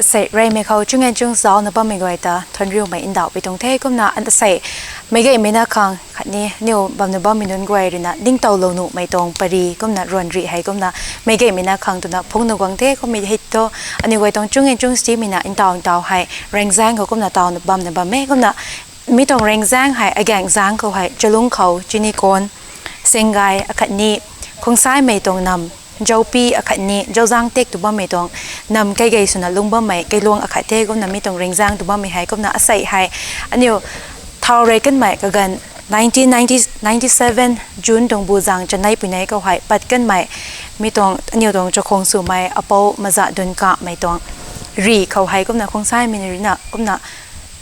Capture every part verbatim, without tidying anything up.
Sei reymei khou chung e chung zaucna bammei guay ta thuanriumei ndauh pui tuang the. Kumna an sei meic gaymei na khang khatni aniu bamna bammei nunc guay ruina ningtowlou nuhmei tuang pary kumna ruanri hei kumna meic gaymei na khang twna phungna guang the. Kummei hei thu aniu guay tuang chung e chung simei na ntaw ntaw hei Raengzaeng khou kumna tawna bamna bam e. Kumna mi tuang Raengzaeng hei agaeng zaeng khou hei Chalungkhou, Chinikonn, Senggai akhatni Khungsaimei tuang nam, Zaupi akhatni Zauzang tek tu bammei tuang nam kaigei swna lungc bammei kailuang akhat the. Kumna mi tuang Raengzaeng tu bammei hei kumna asei hei aniu thau rey kanmei kaganv nineteen ninety, ninety seven June tuang bu zang chanei puinei khou hei pat kanmei mi tuang aniu tuang chakhwang swmei apou Maza Dun Kamei tuang rih khou hei kumna Khungsaimei ruina kumna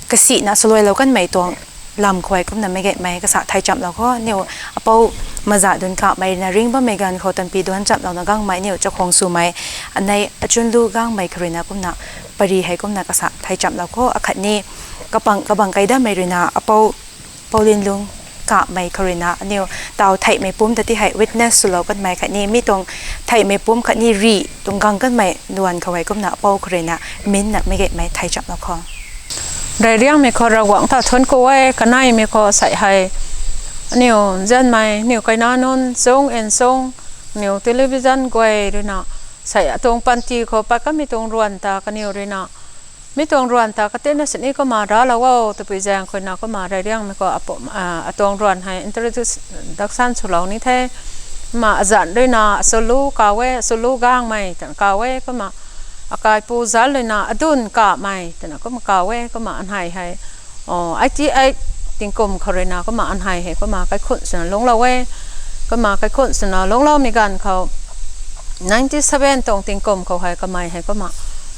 kasina saluailou kanmei tuang lam khou hei kumna meic gaymei kasa thei chamlou kho. Aniu apou Maza Dun Kamei ruina ring bammei ganv khou tanpi duanc chamlouna gangmei aniu chakhwang swmei anei Achunlu Gangmei kha ruina kumna pary hei kumna kasa thei chamlou kho. Akhatni kapang kabang kaidamei ruina apou Poulinlung Kamei kha ruina aniu taw theihmei pumc ta ti hei witness swlou kanmei khatni mi tuang theihmei pumc khatni rih tuang gang kanmei duanc khou hei kumna apou kha ruina minna meic gaymei thei chamlou kho. Reyriangmei khou Ravguangc ta thuanc ku e, kaneimei khou sei hei aniu nzianmei, aniu kaina nunc chung e chung, aniu television guay ruina sei atuang panty khou pat kanmei tuang ruan ta kaniw ruina mi tuang ruan ta katinna sini kumna raclou o twpui zaeng khou ruina kumna Reyriangmei khou apu- a, atuang ruan hei introduction swlou ni the. Kumna azanc ruina Achunlu kaw e, Achunlu Gangmei twna kaw e. Kumna akaipu zanc ruina Adun Kamei twna kumna kaw e. Kumna anhei hei, o, eighty eight tingkum khou ruina kumna anhei hei kumna kaikhunc swna lungclou e. Kumna kaikhunc swna lungcloumei ganv khou ninety seven tuang tingkum khou hei kamei hei kumna,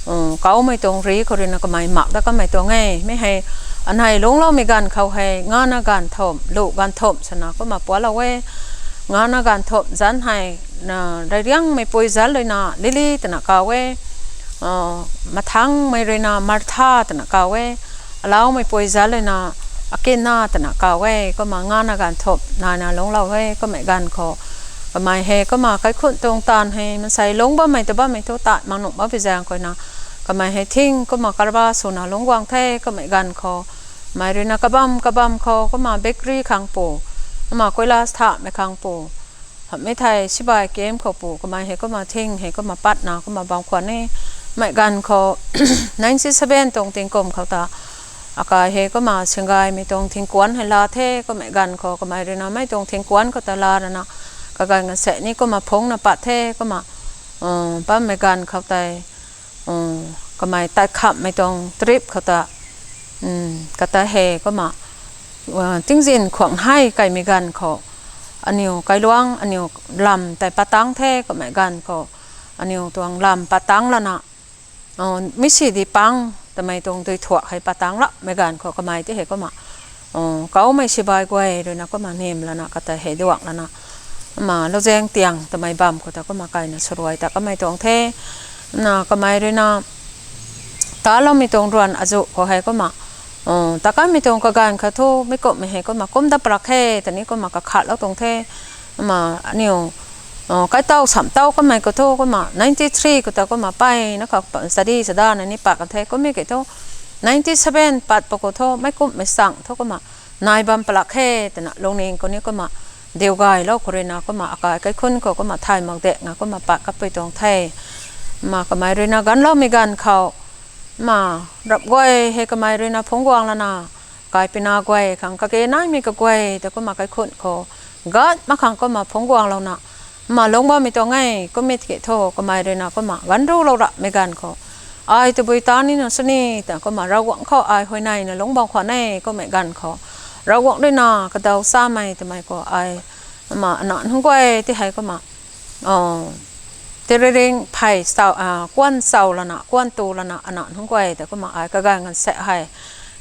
um, kawmei tuang rih khou ruina kamei mak dat kanmei tuang e. Mi hei anhei lungcloumei ganv khou hei ngana ganv thumh, lu ganv thumh swna kumna pualou e. Ngana ganv thumh zanc hei, na, Reyriangmeipui zanc ruina Lily twna kaw e. Uh, Mathangmei ruina Martha twna kaw e. Alaumeipui zanc ruina Akina twna kaw e. Kumna ngana ganv thumh naina lungclou e. Kummei ganv khou kamei hei kumna kaikhunc tuang taanv hei mansei lungc bammei ta bammei thu tat mak nuh makpui zaeng khou ruina kamei hei thing kumna karba swna lungc guang the. Kummei ganv khou kamei ruina kabam kabam khou kumna bakery khang pu, kumna koilas thamei khang pu, hamhmei thei sibai camp khou pu, kamei hei kumna thing hei kumna patna kumna bam khwan e. Mei ganv khou ninety seven tuang tingkum khou ta akai hei kumna Senggaimei tuang thingkuanc hei laa the. Kummei ganv khou kamei ruina mei tuang thingkuanc khou ta laa rana kaganv gaanvsaekc ni kumna phungna pat the. Kumna, uh, bammei ganv khou tei, uh, kamei tat khamhmei tuang trip khou ta, um, kata hei kumna, uh, tingzin khwang hei kaimei ganv khou aniu kailuang aniu lam tei patang the. Kummei ganv khou aniu tuang lam patang lana, uh, misi di pang twmei tuang dui thuak hei patang lapmei ganv khou kamei ti hei kumna, uh, kawmei sibai guay ruina kumna nim lana kata hei duak lana, kumna Luzaeng Tiang twmei bam khou ta kumna kaina saruai ta kamei tuang the. Na kamei ruina taloumei tuang ruan azu khou hei kumna, uh, ta kanmei tuang kaganv khat thu mi kumhmei hei kumna kum dat parak khe twni kumna kakhatlou tuang the. Kumna aniu, uh, kaitow samtow kanmei khou thu kumna ninety three khou ta kumna mpeyna kha study sadana ni pat kan the. Kummei ki thu ninety seven pat pa khou thu meic kumhmei sang thu kumna nai bam palak khe twna lungning khou ni kumna diu gaylou khou ruina kumna akai kaikhunc khou kumna thay mak de nga kumna pat kapui tuang the. Kumna kamei ruina gancloumei ganv khou, kumna rap guay hei kamei ruina phungc guang lana, kaipina guay khang kage naimei kaguay ta kumna kaikhunc khou ganc mak khang kumna phungc guanglouna, kumna lungc bammei tuang e. Kummei ki thu kamei ruina kumna gancrulou rapmei ganv khou ai tabui ta nina sini ta kumna Ravguangc khou ai huayneyna lungc bam khwan e. Kummei ganv khou Ravguangc ruina kadaw samei twmei khou ai, kumna ana nunc guay ti hei kumna, uh, tiriring phey sau, uh, kuan sau lana kuan tu lana ana nunc guay ta kumna ai kaganv gaanvsaekc hei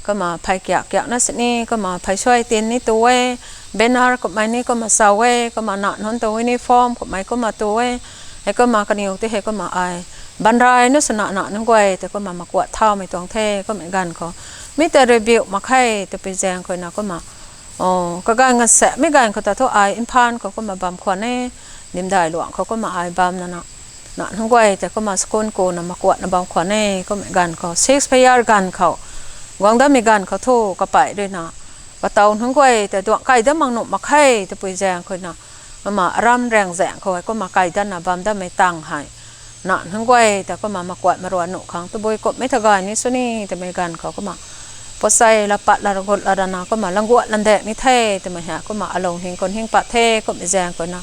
kumna phey kiak kiakna sini kumna phey suai tin ni tu e, banner kummei ni kumna sau e. Kumna ana nunc tuang uniform kummei kumna tu e. Hei kumna kaniw ti hei kumna ai banrayna swna ana nunc guay ta kumna makuat thaumei tuang the. Kummei ganv khou mi ta rebuild mak khe twpui zaeng khou ruina kumna, uh, kaganv gaanvsaekc mi ganv khou ta thu ai Imphal khou kumna bam khwan e. Dimdailuang khou kumna ai bam nana, Na nunc guay ta kumna school kuna makuatna bam khwan e, kummei ganv khou six figure ganv khou, guang datmei ganv khou thu kapei ruina, katow nunc guay ta duang kai dat mak nuh mak khe, tabui zaeng khou na, kumna aram raeng zaeng khou hei kumna kai datna bam datmei tang hei, na nunc guay ta kumna makuat maruan nuh khang tabui kumhmei ta gay ni sw ni twmei ganv khou kumna, potsei la pat la ragut la rana kumna langguat landaek ni the twmei hei kumna alung hing kun hing pat the, kummei zaeng khou na,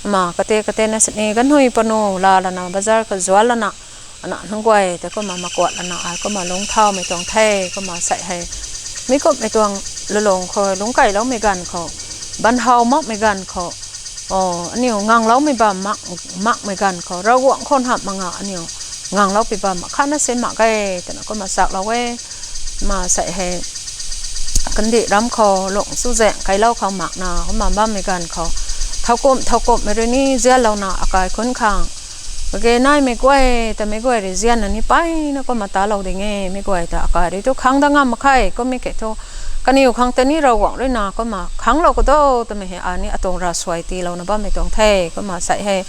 kumna kate kate na sini ganhui panu la lana bazar khou zual lana, ana nunc guay ta kumna makuat lana ai kumna lungc thaumei tuang the, kumna sei hei, mi kumhmei tuang lulung khou lungc kailoumei ganv khou, ban how makmei ganv khou, o, aniu ngangloumei bam mak, makmei ganv khou Ravguangc khou hamh mak nga aniu nganglou pi bam mak khatna sin mak ge, twna kumna chaklou e. Kumna sei hei, kandih ram khou lung chuzaeng kailou khou makna kumna bammei ganv khou, thowkumh thowkumhmei rui ni zianlouna akai khunc khang, kage naimei guay ta meic guay rui zianna ni peyna kumna talou ding e, mi guay ta akai rui thu khang dat ngam mak khe, kummei kiu thu, kaniw khang ta ni Ravguangc ruina kumna khanglou kado twmei hei ai ni atuang ravsuai tiilouna bammei tuang the, kumna sei hei,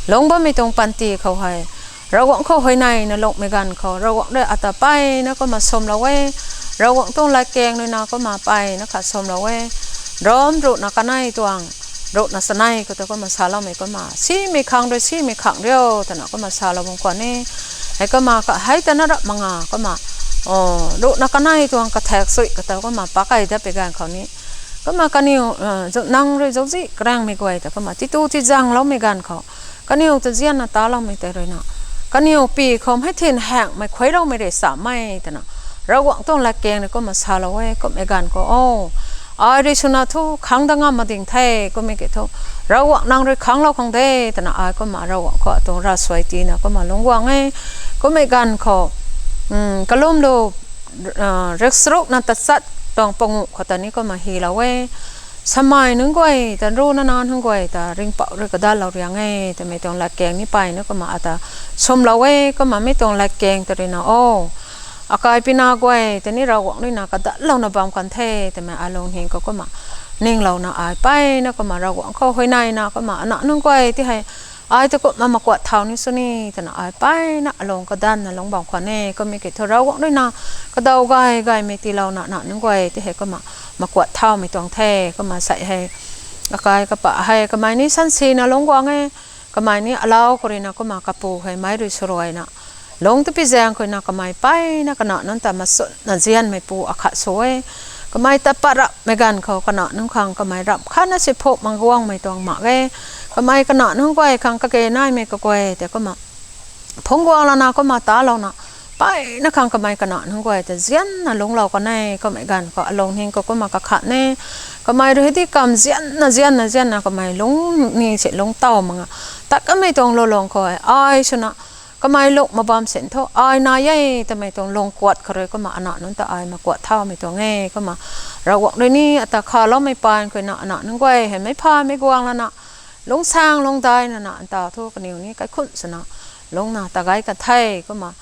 lungc bammei tuang panty khou hei, Ravguangc khou huayneina lungcmei ganv khou Ravguangc rui ata peyna kumna swmlou e, Ravguangc tuang latkaeng ruina kumna peyna khat swmlou e, Rom ruhna kanei tuang, ruhna chanei khou ta kumna saloumei kumna, simei khang rui simei khang riu twna kumna salou bam khwan e. Hei kumna ka hei ta na rap mak nga kumna, o, ruhna kanei tuang kathaek sui kata kumna pakai dat pi ganv khou ni, kumna kaniw, e, zu- nang rui zauczih karaengmei guay ta kumna titu tizangloumei ganv khou, kaniw ta zianna taloumei tei ruina, kaniw pi khou hei thin haengmei khuailoumei rui samei twna, Ravguangc tuang latkaeng rui kumna salou e, kummei ganv khou, o, ai rui swna thu khang dat ngam mak ding the, kummei kiu thu, Ravguangc nang rui khanglou khang de, twna ai kumna Ravguangc khou atuang ravsuai tiina kumna lungc guang e, kummei ganv khou, kalum lu, riakcharukna tachat tuang panguh khou ta ni kumna hylou e. Samei nunc guay ta, runa nac nunc guay ta ringhpouc rui kadatlou riang e twmei tuang latkaeng ni peyna kumna ata swmlou e, kumna mi tuang latkaeng ta ruina o, akai pina guay ta ni Ravguangc ruina kadatlouna bam kan the twmei alung hing khou kumna ninglouna ai peyna kumna Ravguangc khou huayneina kumna ana nunc guay ti hei, ai ta kumna makuat thau ni sw ni twna ai peyna alung kadanna lungc bam khwan e, kummei kiu thu Ravguangc ruina kadaw gay gaymei tiilouna ana nunc guay ti hei kumna makuat thaumei tuang the, kumna sei hei, akai kapa hei kamei ni sansina lungc guang e, kamei ni alau khou ruina kumna kapu hei meic rui swruaina, lungc ta pi zaeng khou na kamei peyna kana nunc ta machunna zianmei pu akhat sw e. Kamei ta pat rapmei ganv khou kana nunc khang kamei ramh khatna si phuk mak guangmei tuang mak e. Kamei kana nunc guay khang kage naimei kaguay tei kumna phungc guang lana kumna talouna, peyna khang kamei kana nunc guay ta zianna lungclou kan e, kummei ganv khou alung hing khou kumna kakhat ne. Kamei rui hei di kam zianna zianna zianna kamei lungc ni si lungc taw mak nga, tat kanmei tuang lulung khou ai swna kamei lungc mak bam sin thu ai nai e twmei tuang lung kuat khou rui kumna ana nunc ta ai makuat thaumei tuang e, kumna Ravguangc rui ni ata khaloumei paan khou na ana nunc guay hei meic pha meic guang lana, lungcsaeng lungcdai nana ata thu kaniw ni kaikhunc swna lungcna ta gay kan the, kumna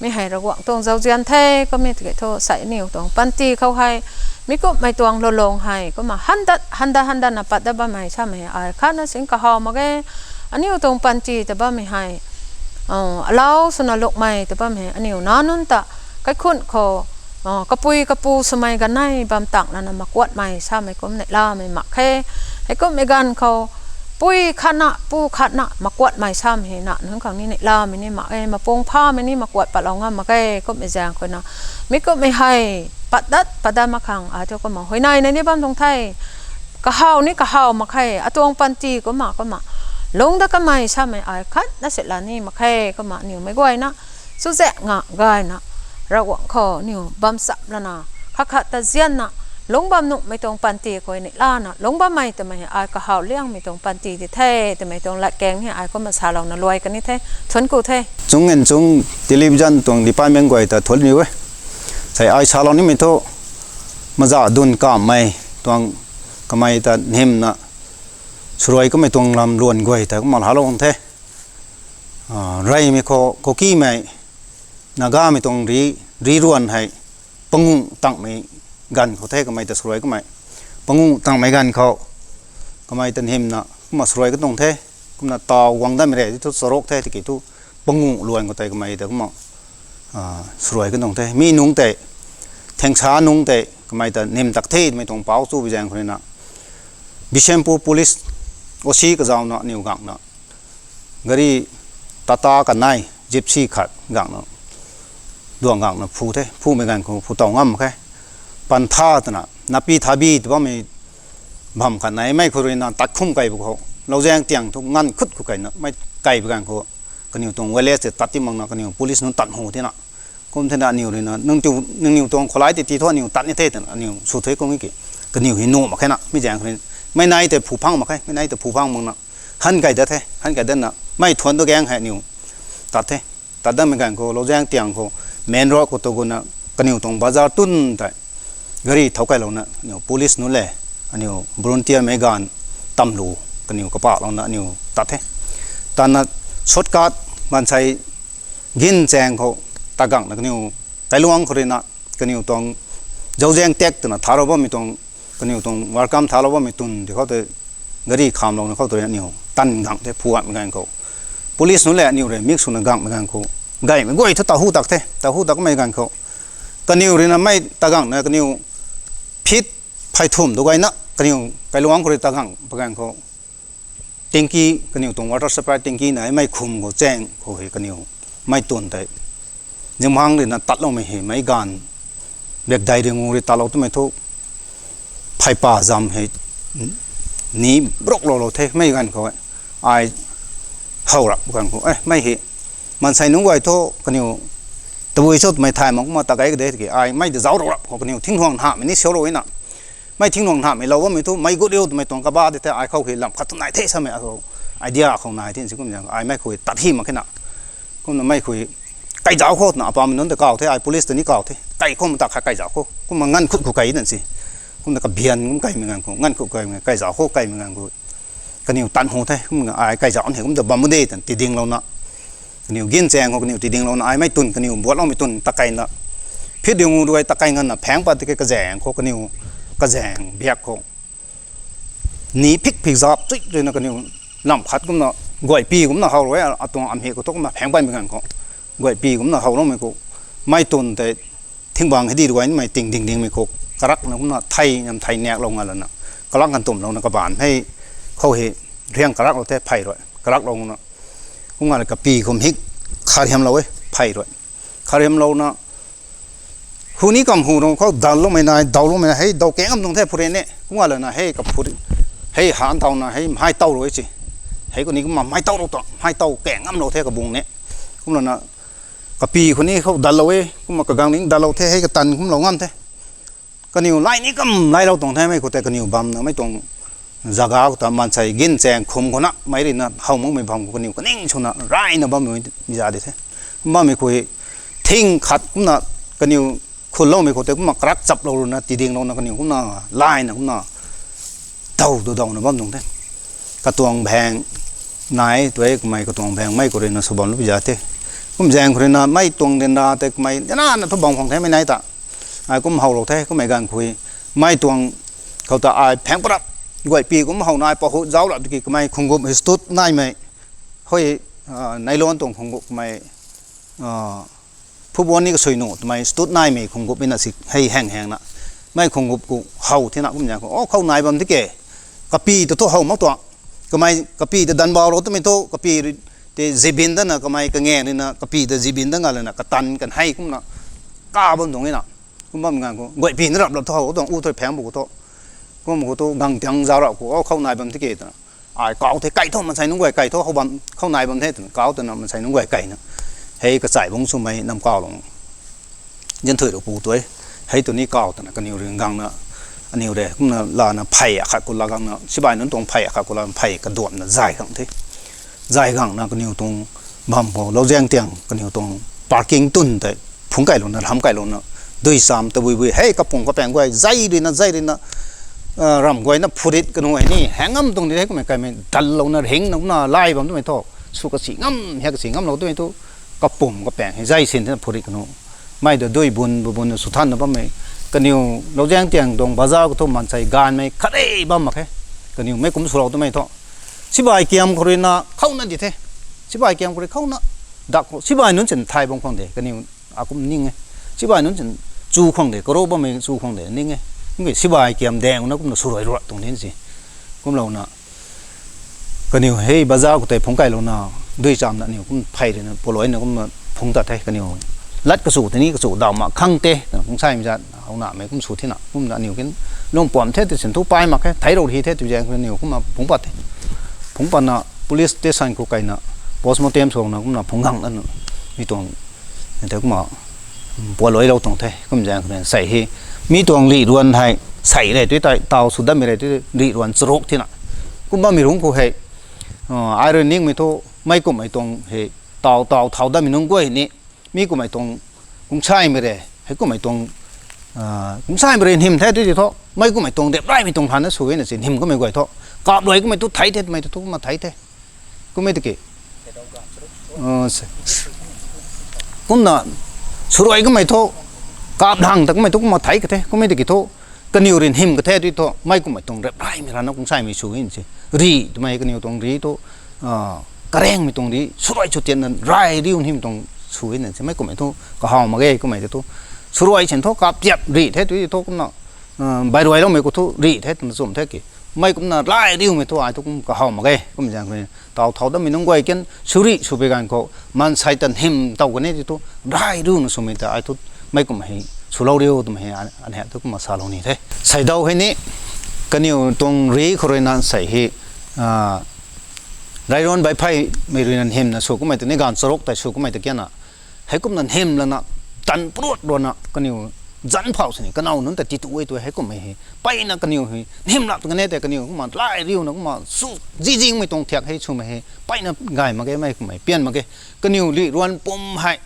mi hei Ravguangc tuang zauzian the, kummei tiki thu sei aniw tuang panty khou hei mi kumhmei tuang lulung hei kumna handat handat handatna pat dat bammei samei ai khatna sin kahaw mak ge. Aniw tuang panty ta bammei hei, alau swna lungcmei ta bammei hei aniw nac nunc ta kaikhunc khou, kapui kapu swmei ganei bam tang lana makuatmei samei kum neihlamei mak khe. Heikumhmei ganv khou pui khatna pu khatna makuatmei samei hei na nunc khang ni neihlamei ni mak e, mapung phamei ni makuat patlou ngam mak ge. Kumhmei zaeng khou na mi kumhmei hei pat dat pat dat mak khang ai thu kumna huayneina ni bam tuang the. Kahaw ni kahaw mak khe, atuang panty kumna kumna lungc dat kanmei samei ai khatna sila ni mak khe, kumna aniw meic guayna chuzaenga gayna Ravguangc khou aniw bam cham lana, khat khat ta zianna lungc bam nuhmei tuang panty khou neihlana lungc bammei twmei hei ai kahaw liangmei tuang panty di the twmei tuang latkaeng hei ai kumna salouna luai kan ni the. Thuanc ku the. Chung ngan chung television tuang department guay ta thuanc riu e. Sei ai salou nimei thu maza dun kamhmei tuang kamei ta nhimna swruai kamei tuang lam luan guay ta kumna laalou the. Reymei khou Kukimei, Nagamei tuang ri, ri ruan hei panguh tangmei ganv khou the kamei ta swruai kamei. Panguh tangmei ganv khou kamei ta nhimna kumna swruai katuang the. Kumna taw guang datmei re ti thu charuk the tiki thu panguh luan khou tei kamei ta kumna, ah, swruai kan tuang the. Mi nungc tei, thengsa nungc tei kamei ta nim tak the twmei tuang pau chu bi zaeng khou ruina, Bishnupur Police O C kazauna aniw gangna, gari Tata kanei, Gypsy khat gangna, duang gangna phu the, phumei ganv khou phu taw ngam khe. Pantha twna, napi thabi tw bammei bam khat nai, mei khou ruina tat khum kei bu khou, Lauzaeng tiang thu nganv khut khou keina, mei kei bi ganv khou, kaniw tuang village tei tat ti makna kaniw police nunc tat hu thena. Kum thena aniw ruina, nung tiu, nangniw tuang khulai tei ti thu aniw tat ni the twna, aniw sw the kum ki. Kaniw hei nuh mak khe na, mi zaeng khou ruina. Mei nai tei phu phang mak khe, mei nai tei phu phang makna. Han kei dat the, han kei datna, mei thuan tu gaeng hei aniw tat the. Tat datmei ganv khou, Lauzaeng tiang khou, main road khou tu guna, kaniw tuang bazar tun tei, gari thau kailouna, aniw police nunc le, aniw volunteer mei ganv tamlu, kaniw kapaklouna, aniw tat the. Tanna shortcut, maansei gin chaeng khou, ta gangna kaniw, kailuang khou ruina, kaniw tuang, zauzaeng tak twna tharou bammei tuang, kaniw tuang welcome thalou bammei tun di khou tei, gari khamlouna khou tu ruina aniw tan gang the phu ganmei ganv khou. Police nunc le aniw rui mik swna gangmei ganv khou, gaymei guay thu ta hu tak the, ta hu tak mei ganv khou. Kaniw ruina mei ta gangna kaniw feet phey thum tu gayna, kaniw kailuang khou rui ta gang pa ganv khou. Tanky, kaniw tuang water supply tanky na, mei khum khou chaeng khou hei kaniw, mei tun tei. Zinghmang ruina tatloumei hei, mei ganv, bak dai ringu rui tatlou twmei thu, phey pa zam hei, ni broklou lou the, mei ganv khou e. Ai, how rap ganv khou, eh, mei hei, maansei nunc guay thu, kaniw, tabui cho twmei thay mak kumna ta gay ka de ki, ai, mei ta zauc rou rap khou kaniw, thingluang nhamei ni siu rou na. Mei thingluang nhamei lou bammei thu, mei gut riu twmei tuang kaba di the, ai khou hei lam khat tu nai the samei, akhou, idea khou nai the, si kum zaeng, ai mei khou tat hi mak khe na. Kumna mei khou, kai zauc khou twna, apamei nunc ta kaw the, ai police ta ni kaw the, kai khou mata khat kai zauc khou, kumna nganv khut khou kai na si. Kumna kabian kum kaimei ganv khou, nganv khut kaimei, kai zauc khou kaimei ganv khou. Kaniw tan hu the, kumna ai kai zauc hei, kumta bam de tan, tidinglouna. Kaniw gin chaeng khou kaniw tidinglouna, ai mei tun, kaniw buatloumei tun, ta kaina. Feet ringu rui ta kai nganvna, phaeng pat tiki kazaeng khou kaniw, kazaeng biak khou. Ni phik phik zap chui ruina kaniw lam khat kumna, guaypi kumna how rui, atuang amhek khou thu kumna phaeng patmei ganv khou. Guaypi kumna howloumei khou. Mei tun tei thingbang hei di rui mei ting ding dingmei khou. Karakna kumna thei, nam thei naklou nga lana. Kalak kan tumlouna kabaanv hei khou hei riang karaklou the phey rui. Karaklou na. Kum nga la kapi kum hik kharhiamlou e phey rui. Kharhiamlouna, hu ni kam hu rou khou dalloumei nai, dawloumei nai, hei daw keng ngam tuang the phu rui ne. Kum nga lana hei kaphu, hei han tawna hei mhai taw rui si. Hei khou ni kumna mhai taw rou ta, mhai taw keng ngamlou the kabung ne. Kumlana, kapi khou ni khou dallou e, kumna kagang ni dallou the, hei katan kumlou ngam the. Kaniw lai ni kam lailou tuang the, mei khou tei kaniw bamna, mei tuang zaga khou ta maansei gin chaeng khum khou na, mei ruina how makmei bam khou kaniw kaning swna, rayna bammei za di the. Bammei khou thing khat kumna, kaniw khunloumei khou tei kumna karak chaplou runa, tidinglouna kaniw kumna, laina kumna, daw tu dawna bam tuang the. Katuang bhaeng nai, tu e kamei katuang bhaeng mei khou ruina sw bamlou pi za the. Kum zaeng khou ruina mei tuang dinra tei kamei, dana na thu bam khwang the mei nai ta. Ai kum howlou the, kummei ganv khou. Mei tuang khou ta ai phaeng parap. Guaypi kum how nai pahu zauc rap tiki kamei khunggum hei stud naimei. Hoi, ah, nylon tuang khunggum kamei, ah, football ni kasui nu twmei stud naimei khunggum ina si hei heng hengna. Mei khunggum khou how thena kum zaeng khou. O, khou nai bam tiki. Kapi ta thu how mak tuang. Kamei kapi ta danbaulou twmei thu, kapi rui tei zibin dana kamei kangeng ruina, kapi ta zibin da nga lana, katan kan hei kumna, ka bam tuang ina. Kum bam ganv khou, guaypi na rap rap thu how tuang, u thu phaeng bu khou thu. Kum khou thu gang tiang zauc rap khou, o, khou nai bam tiki twna. Ai kau the, kai thu, maansei nunc guay kai thu, khou bam, khou nai bam the twna, kau twna, maansei nunc guay kaina. Hei kachai bung swmei nam kaulou. Zinthuih rui pu tu e. Hei tu ni kau twna kaniw rui gangna, aniw rui kumna lana phey akhat khou la gangna, sibai nunc tuang phey akhat khou la phey kaduamna zay gang the. Zay gangna kaniw tuang bam khou, Lauzaeng tiang kaniw tuang parking tun tei, phungc kailouna, ram kailouna, dui cham tabui bui, hei kapung kapaeng guay, zay ruina, zay ruina, ah, ram guayna phurit kanu hei ni, heng ngam tuang di hei kummei kaimei, dallouna, ringna, kumna, lai bam twmei thu, sw kasi ngam, hei kasi ngamlou twmei thu, kapum kapaeng hei zay sin thena phurit kanu. Mei ta dui bun, bu bun, sw thanna bammei. Kaniw, Lauzaeng tiang tuang bazar khou thu maansei gaanvmei khat e bam mak khe. Kaniw mei kum swlou twmei thu. Sibai kiam khou ruina khouna di the. Sibai kiam khou rui khouna. Dak khou sibai nunc sin thay bam khang de, kaniw akum ning e. Sibai nunc sin chu khang de, karo bammei chu khang de ning e. Kumki sibai kiam deng na kumna swruai ruat tuang din si. Kumlouna kaniw hei bazaar khou tei phungc kailouna, dui chamna aniw kum phey rui na, pualui na kumna phungc ta the kaniw. Lat kachu tini kachu daw mak khang te, kung sai mi zat, hau namei kum sw thina, kumna aniw kin lung puam the, ti sin thu pai mak khe, thei rou hi the, ti zaeng kaniw kumna phungc pat the. Phungc patna police station khou kaina, postmortem swna kumna phungc gang na, mi tuang, te kumna, pualui lou tuang the, kum zaeng kaniw sei hi, mi tuang rih ruan hei, sei re, tui tai, tau sw dammei re, tui rih ruan charuk thina. Kum bammei rungc khou hei, ai rui ningmei thu, mei kumhmei tuang hei, tau, tau, thau dammei nunc guay ni, mi kumhmei tuang, kung saimei re, hei kumhmei tuang, kung saimei re, nhim the, tui ti thu, mei kumhmei tuang, dep raimei tuang hana sw na si, nhim kamei guay thu, kap luai kamei thu, thei the, mei thu, thu kumna thei the. Kummei tiki, kumna, swruai kamei thu, kap lang ta kamei thu kumna thei ka the, kummei tiki thu, kaniw rui nhim ka the, tui thu, mei kumhmei tuang, rep raimei rana kung saimei sw na si. Rih twmei kaniw tuang rih thu, karengmei tuang rih, swruai sw tiatna, rai riu nhim tuang sw na si, mei kumhmei thu, kahaw mak ge, kummei thu, swruai sin thu, kap tiat rih the, tui thu kumna, bairuailoumei khou thu, rih the, twna chum the ki. Mei kumna rai riumei thu ai thu kum kahaw mak ge, kum zaeng kaniw. Tau thau dammei nunc guay kin, swrih swpui ganv khou, maansei ta nhim tow kani ti thu, rai riuna swmei ta ai thu, mei kumhmei hei, swlou riu twmei hei, an hei thu kumna salou ni the. Seidaw hei ni, kaniw tuang rih khou rui na sei hei, rairuan baihpheymei rui na nhimna sw kummei ta ni ganv charuk tei sw kummei ta kiana, heikumna nhim lana, tan prut ruana, kaniw zanc phau sini, kanow nunc ta titu e tu e, heikumhmei hei, mpeyna kaniw hei, nhim lak twna kane tei kaniw kumna, lai riuna kumna, su, zizingmei tuang thiak hei swmei hei, mpeyna gay mak ge, mei kumhmei, pian mak ge, kaniw rih ruan pum hei,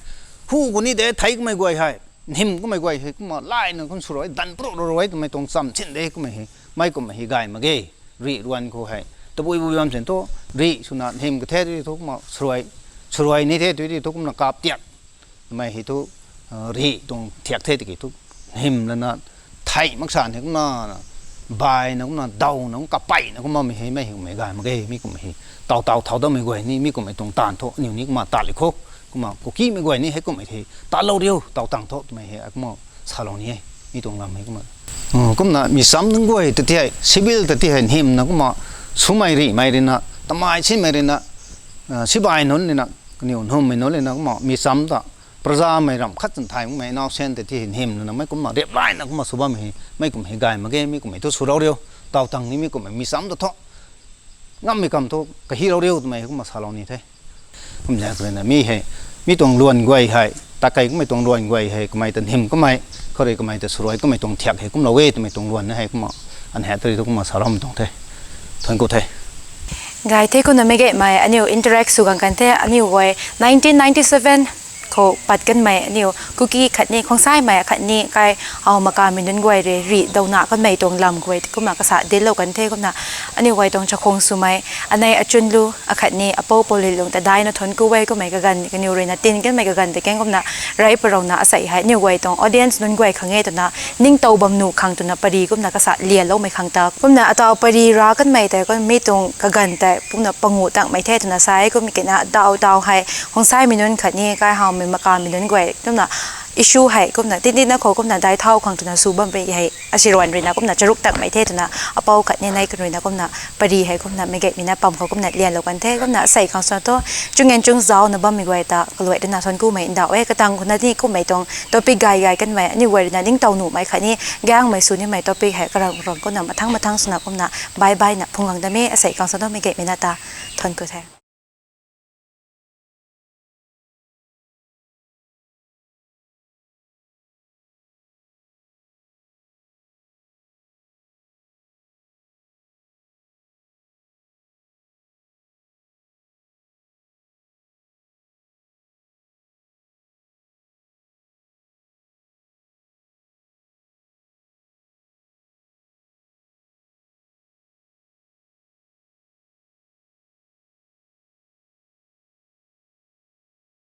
hu khou ni de, thei kummei guay hei, nhim kummei guay hei, kumna, laina kum swruai, tan prut rui rui, twmei tuang cham sin de, kummei hei, mei kumhmei hei gay mak ge, rih ruan khou hei, tabui bui bam sin thu, rih swna, nhim ka the, tui thu kumna, swruai, swruai ni the, tui thu kumna kap tiat, twmei hei thu, rih tuang thiak the tiki thu, nhim lana, thei maksan hei kumna, baina kumna, dawna kum kapeyna kumna mei hei, mei hei kumhmei gay mak ge, mi kumhmei hei, tau tau thau dammei guay ni, mi kumhmei tuang taanv thu, aniw ni kumna tat li khou, kumna, Kukimei guay ni heikumhmei hei, tatlou riu, tau tang thu, twmei hei, kumna, salou ni e, mi tuang lam hei kumna. Kumna, mi cham nunc guay ta ti hei, civil ta ti hei, nhimna kumna, swmei rihmei rui na, tamei sinmei rui na, sibai nunc rui na, kaniw nhumhmei nunc rui na kumna, mi cham ta, prajamei ram khat chan thay makmei, innocent ta ti hei nhim lana, mei kumna, rep laina kumna sw bammei hei, mei kumhmei hei gay mak ge, mi kumhmei thu swlou riu, tau tang ni mi kumhmei, mi cham ta thu, ngammei kam thu, kahilou riu twmei hei kumna salou ni the. Kum zaeng kaniw na mi hei, mi tuang luan guay hei, takei kummei tuang luan guay hei, kamei ta nhim kummei, khou rui kamei ta swruai kummei tuang thiak hei kumlou e twmei tuang luan na hei kumna, an hei tari thu kumna saloumei tuang the. Thuanc ku the. Gay the, kumna mei gaymei, aniw interact sw gang kan the, aniw guay nineteen ninety-seven khou pat kanmei, aniw Kuki khatni, Khongsaimei khatni, kai Ao Makamei nunc guay rui rih dawna kanmei tuang lam guay kumna kasa dinclou kan the, kumna aniw guay tuang chakhwang swmei, anei Achunlu akhatni apou Poulinlung ta daina thuanc ku e, kummei kaganv, kaniw rui na tin kanmei kaganv ta kang kumna, rey parouna asei hei, aniw guay tuang audience nunc guay khang e twna, ningtow bam nuh khang twna pary kumna kasa lianloumei khang ta. Kumna ataw pary ra kanmei tei, kum mi tuang kaganv tei, kumna panguh tangmei the twna sa e, kum kina daw daw hei, Khongsaimei nunc khatni, Kaihaomei Makamei nunc guay, kumna issue hei, kumna tintina khou, kumna dai thau khang twna sw bammei hei, asi ruan rui na, kumna charuk tangmei the twna, apou khatni nei kan rui na, kumna pary hei, kumna mei gaymei na pam khou, kumna lianlou kan the, kumna asei khang swna thu, chung en chung zauna bammei guay ta, kaluai rui na thuanc kumei ndauh e, katang khou na ni kummei tuang topic gay gay kanmei, aniw guay rui na ningtow nuhmei khatni, gaengmei sw nimei topic hei, karang rang kumna, mathang mathang swna kumna, bye bye na phungc gang da me, asei khang swna thu mei gaymei na ta, thuanc ku the.